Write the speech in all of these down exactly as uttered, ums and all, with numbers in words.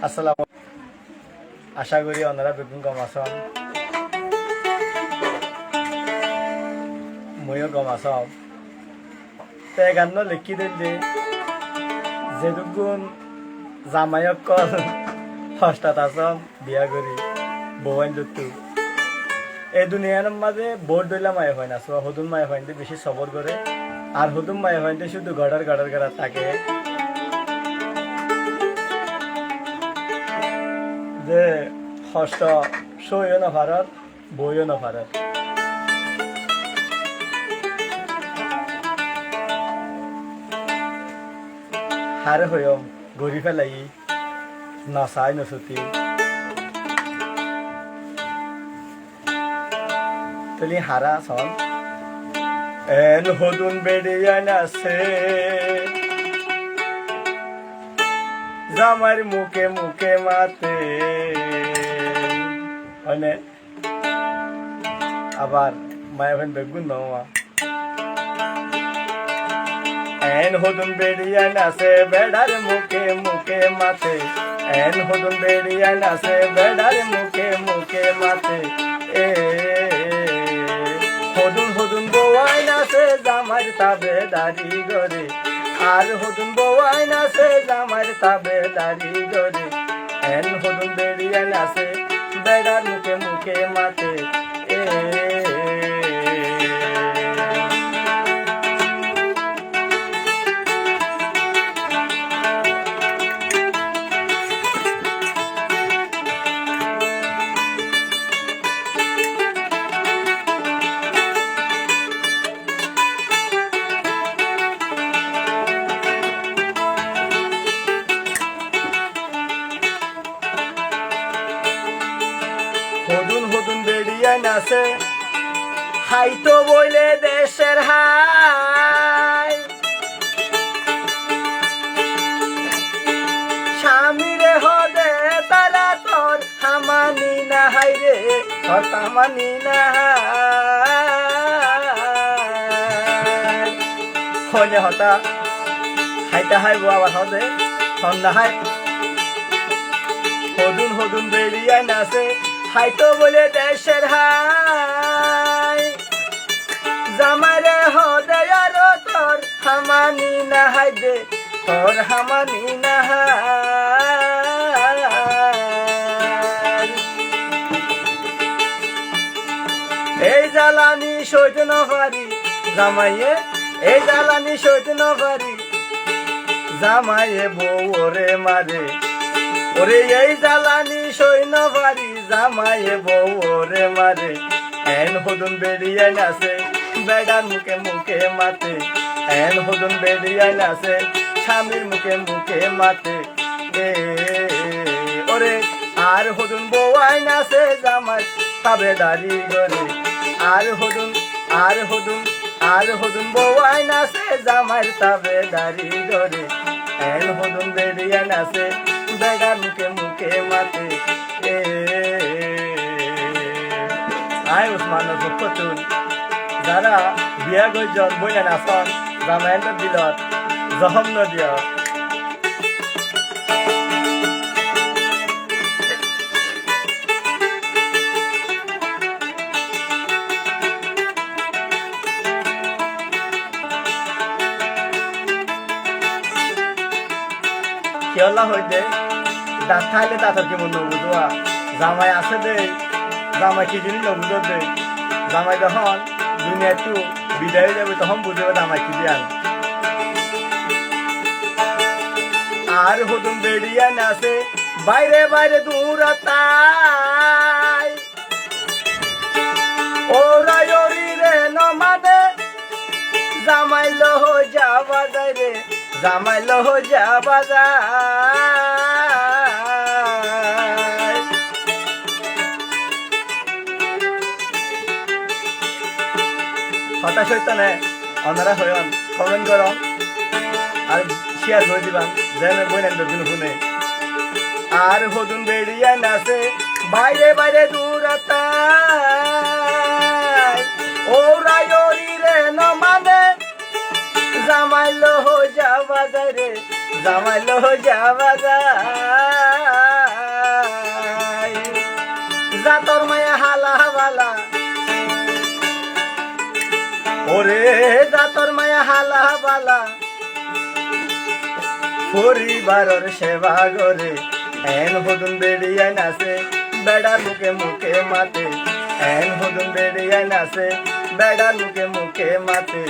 Assalamu, acá gorí onora beggún gom asón. Muiyó gom asóm. Te e gan no lekí dóille, zedukkún zamai ókkol hostot asón, biya gorí, bou aindóttu. E duniyair mazé bout dóilla maiyafuain asé, hodún maiyafuain de beci sobor goré, ar hodún maiyafuain de cúdu goçár goçár gorát táke. Ze hosto sóiyo no farer, boiyo no farer. Hare hoiyóm, gorí felaiyí, no saái no suti. Tóile hará son. Eén hodún beçiyain asé, zamair muke muke mate. Óine? Abar maiyafuain beggún no. Eén hodún beçiyain asé, beçár muke muke mate. Eén hodún beçiyain asé, beçár muke muke mate. E, hodún hodún bouain asé, zamair tabedari goré. Ar hodún bouain asé, zamair tabedari goré. Eén hodún beçiyain asé, beçár muke muke mate. E. Hodún hodún beçiyain asé, háito boile decór hái. Camire hoó de tará tor hamani nahái re, tor hamani nahái. Hoine hotá, háita háibo abar hoó de, tor nahái. Hodún hodún beçiyain asé, háito boile decór hái. Zamaire hoó de aró tor hamani nahái de, tor hamani nahái. Ei zalani sóit no fari, zamaiye, ei zalani sóit no fari, zamaiye bouwore mare. Ore ei zalani sóit no fari, zamaiye bouwore mare. Eén hodún beçiyain asé, beçár muke muke mate. Eén hodún beçiyain asé, camir muke muke mate. E, ore, ar hodún bouain asé, zamair tabedari goré. Ar hodún, ar hodún, ar hodún bouain asé, zamair tabedari goré. Eén hodún beçiyain asé, beçár muke muke mate. E, añí Usmanor fokkóttun zará biya goijjón bóinain asón, zamainor dilot zohóm no diyó. Kiyólla hoóidde, dañt táile dañtor kimot no buzó. Zamai asé de, zamai ki zinis no buzó de. Zamai zehón duniyaittú bidai ói zaiboi, tohón buzibá zamai ki ziyán. Ar hodún beçiyain asé, baire baire duñrat tái. Óra óri re no mane, zamai loi zaba zai re, zamai loi zaba zai. Hotá sóitto né? Onora hoiyón, komen gorón, ar ciyar gorí diban, zene bóinain beggúne fúne. Ar hodún beçiyain asé, baire baire duñrat tái. Óra óri re no mane, zamai loi zaba zai re, zamai loi zaba zai. Zator maiya hála bála, ore zator maiya hála bála, foribaror seba gore. En hodún beçiyain asé, beçar muke muke mate. En hodún beçiyain asé, beçar muke muke mate.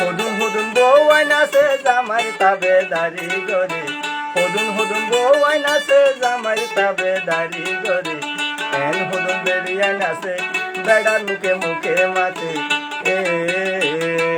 Hodún hodún bouain asé, zamair tabedari gore. Hodún hodún bouain asé, zamair tabedari gore. En hodún beçiyain asé, beçar muke muke mate. E, e, e, e, e.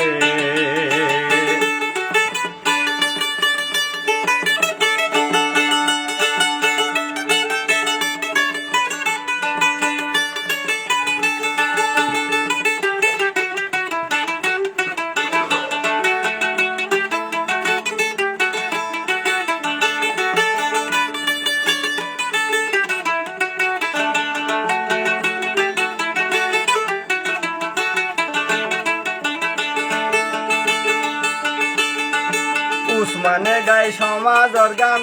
Usmane gai somazor gan,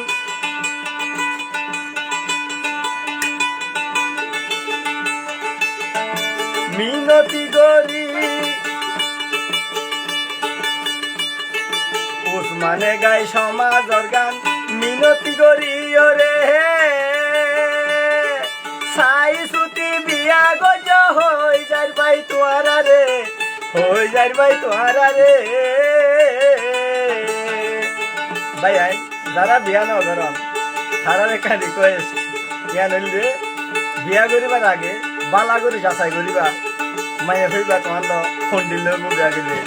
minoti gori. Usmane gai somazor gan, minoti gori ore. Sai suti biya goijjo, hoi zair bái tuáñrare, hoi zair bái tuáñrare. Bái, ain zara biya no goron, tarare ekkán request, yián óilde, biya goribar age bála gori zasai goriba, maiyafuwa tuáñlla hondilla óibo biya goille.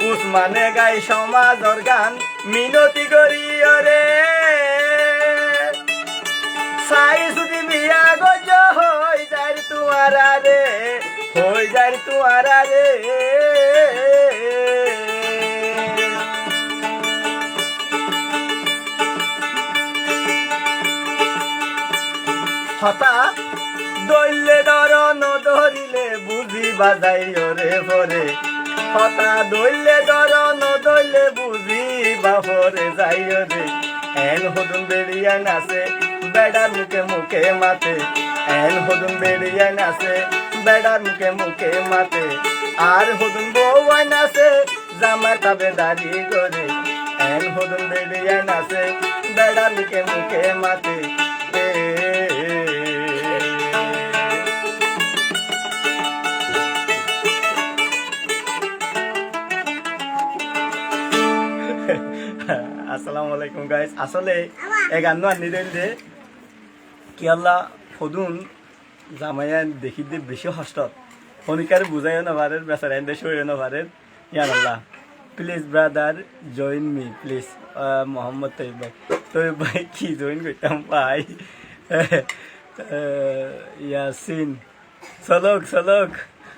Usmane gai somazor gan, minoti gori ore. Sai suti biya goijjo, hoi zair tuáñrare, hoi zair tuáñrare. Hotá dóille dóro, no dórile buzíba zaiyóre fore. Hotá dóille dóro, no dóille buzíba fore zaiyóre. En hodún beçiyain asé, beçar muke muke mate. En hodún beçiyain asé, beçar muke muke mate. Ar hodún bouain asé, zamair tabedari gore. En hodún beçiyain asé, beçar muke muke mate. E, e, e, e. Assalamu alaikum, guys. Asóle e gan no anní dóilde, kiyólla hodún zamaiyain dekíde beci hostot. Honikkáre buzáiyo no farer, besarain de sóiyo no farer. Yá Allah. Please brother, join me, please. Ah, Muhammad Toyib bái. Toyib bái, ki join goittám bái? Ah, Yasin. Solok, solok.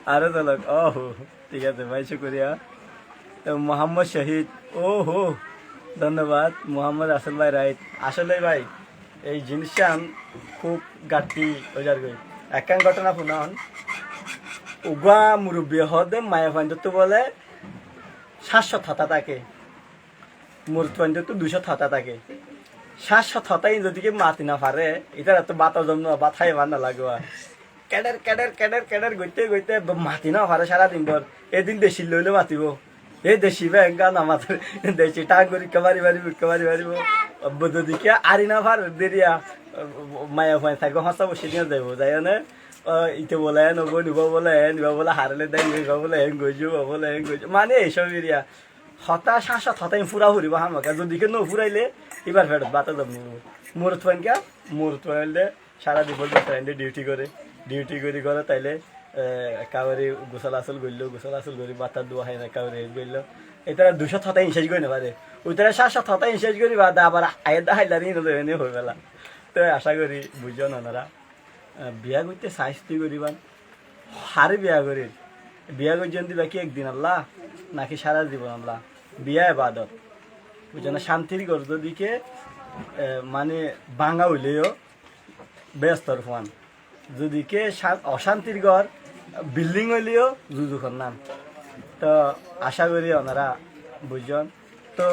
Aró solok. Oh, thík asé bái, cúkuriya. To Muhammad Shahid. Oh, dhonnobad. Muhammad Asol bái, right. Asóle bái, ei jiníssan kúb gatí ói zargói. Ekkán góthona fúnon, uggúa murubbiye hoódde maiyafuaindottú bóle sát cót hotá táke, morotfuaindottú dui cót hotá táke. Sát cót hotá ín zodi keu mati no fare, ítarattú bát hozom no, bát háiye bála no lage. Keçer, keçer, keçer, keçer goitte goitte b-, mati no fare sára din bór. Edin deci loi loi matibo. E deci be enggán no mater, deci thang gorí ekká mari maribo, ekká mari maribo. Bo zodi ke ari no fare deriya, maiyafuain sairgúa fañsgúa boiccé diya zaibo. Zaiyóne, o, ite bóle en óibo, iba bóle en, iba bóle harele dai, iba bóle en goijjó, iba bóle en goijjó. Mane ei cób eriya. Hotá, sát cót hotá ín fura foribo hámaká. Zodi ke no furaile, ibar feçot bát hozom no óibo. Morotfuain ke, morotfuain óilde sára din bór bát rainde duty gore, duty gorí gore táile, e, ekkebare gusól asól goilló, gusól asól gorí bát át duwa háiye ekkebare hes goilló. Ítara dui cót hotá ín céc gorí no fare. Uitara sát cót hotá ín céc gorí baade abar aiyér de háilla rin óile ene hoi fela. Toi acá gorí buijjón onora. E, biya goitté saáis tui goríban. Haré biya gorir? Biya goijjón de baki ek din olla, naki sára zibon olla? Biya ebadot. Buijjó né? Cántir gór zodi ke, e, mane báñga óileyo, behéstor fuan. Zodi ke cán-, ocántir gór, bilding óileyo, zuzukor nam. To acá gorí onora buijjón. To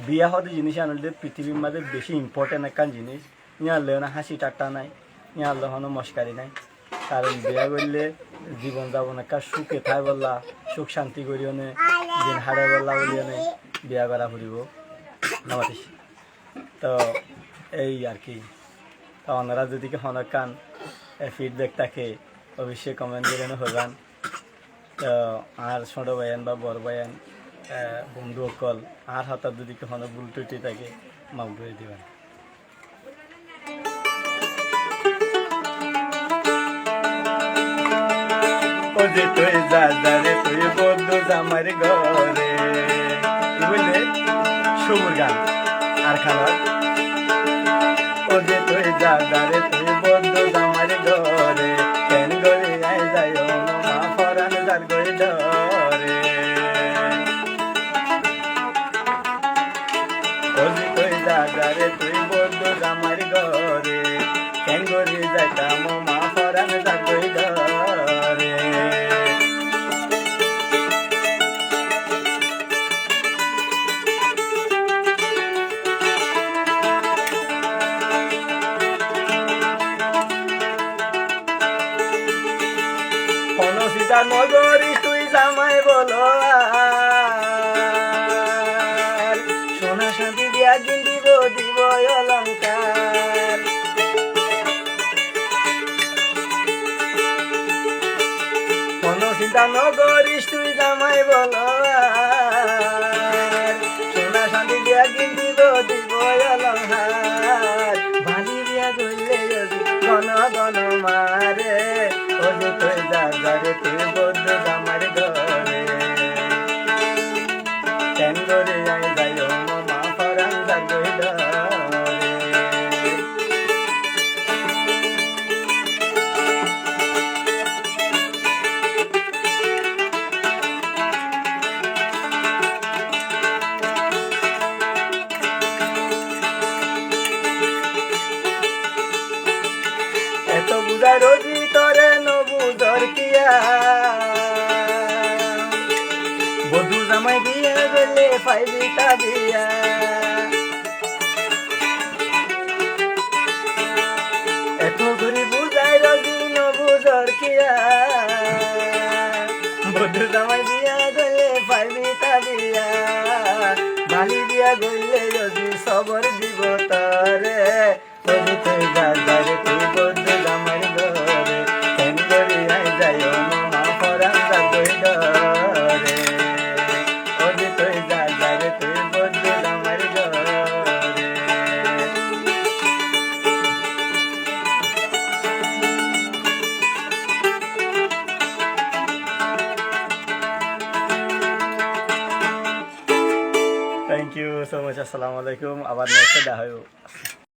biya hoó de jinis yián óilde pitibir maze beci important ekkán jinis. Yíanloi honó háñci ṭaṭṭa nái, yíanloi honó mockari nái. Karon biya goillé zibon zabon ekká cúke táibolla, cúk cánti gorí one, din háçaibolla buli one biya gorá foribó. Nomatíc. Toh, éi ar ki. Toh, onora zodi ki honó ekkán, e, feedback táke, oboicce comment gorí one hoiban. Toh, añár cóñço báiyain ba boro báiyain, e, bondú ókkol, añár hotát zodi ki honó búl trúti táke, maf gorí diban. Ó ze tui za za re tui boddú zamair góre. Ki hoilde? Cúbur gan. Ar kán ot. Ó ze tui za za re tui boddú zamair góre. Ken gorí ai zaiyum, ó ma foran zar goi dóre. Ó ze tui za za re tui boddú zamair góre, ken gorí zaitam ó ma foran zar goi dóre. Honó sinta no goris tui zamai bolo ar, sona sandi diya gindibó dibó olonkar. Honó sinta no goris tui zamai bolo ar, sona sandi diya gindibó dibó olonkar. Bali biya goille yodi gono gono mare, ó ze tui za za re tui boddú zamair góre. Ken gorí ai zaiyum, ó ma foran zar goi dóre. Eto buzai rozi tore no buzor kiya, bodu zamai biya goille faibi ta biya. Eto gori buzai rozi no buzor kiya, bodu zamai biya goille faibi ta biya. Bali biya goille rozi sobor dibo tore. Ó ze tui za za re tui bodu zamair góre, ken gorí ai zaiyum, ó ma foran zar goi dóre. Ó ze tui za za re tui bodu zamair góre. Thank you so much. Assalamu alaikum. Abar next e dahá óibo.